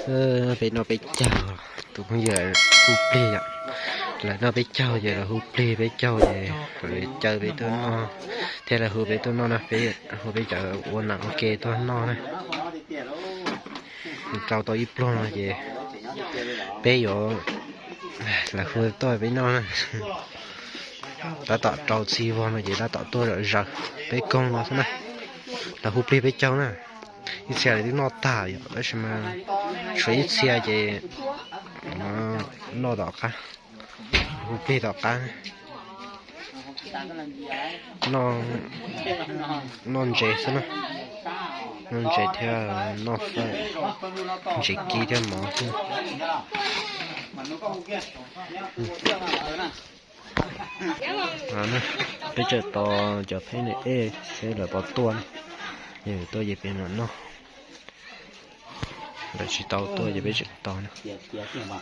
Peb noj peb caug, tus phooj ywg hu plig yom. Lawv noj peb caug ces lawv hu plig peb caug ces lawv caw peb tuaj noj, thiab lawv hu peb tuaj noj na, peb hu peb cov ua nam ua ke tuaj noj na. Rau tau ib pluag no ces peb yuav, lawv hu tuaj peb noj na. Tab tom rau txhij vog no ces tab tom tuaj zom zaws, peb koog no xwb na. Lawv hu plig peb caug na. Ib txhia lawv twb noj tag yom, tab sis mas tshuav ib txhia ces noj tom qab, hu plig tom qab. Noj ntses xwb na, noj ntses thiab noj fawm, ntses kib thiab mov xwb. Peb tseem tos cov pheb nws ej seb lawv puas tuaj na, yog tuaj ces peb mam noj. Lawv tsis tau tuaj ces peb tseem tos na.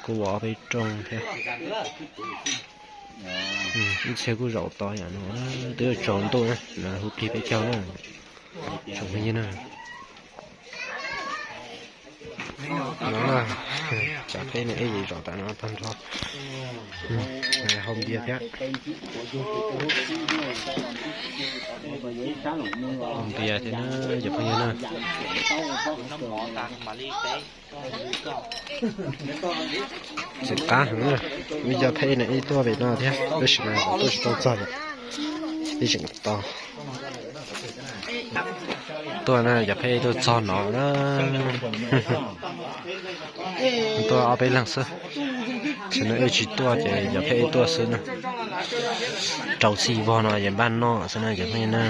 Kuj ua ob peb rooj thiab. Ib txhia kuj zaum tos yam no, twb yuav tsaus ntuj na, lawv hu plig peb caug na. Tsoom phooj ywg na, no na, cov pheb nws ej zaum tas no tag nrho. Hau npias thiab, hau npias thiab na, cov phooj ywg na. Tseem qab heev na, ib cov pheb nws ej tuaj pem no thiab, tab sis mas tuaj tsis tau txog, peb tseem tos. Tuaj na, cov pheb tuaj txog no na. Tuaj ob peb leeg xwb, tsis no ej tsis tuaj ces cov pheb ej tuaj xwb na. Rau txhij vog no ces npaj noj xwb na cov phooj ywg na.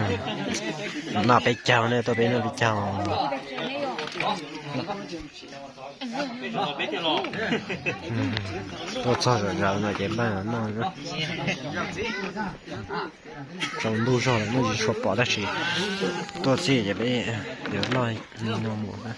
Noj peb caug na, tuaj peb noj peb caug. Tuaj txog zom zaws no ces npaj noj na. Tsaus ntuj zog lawm no tsis tshua pom dab tsi. Tuaj txij ces peb yuav noj li no mus na.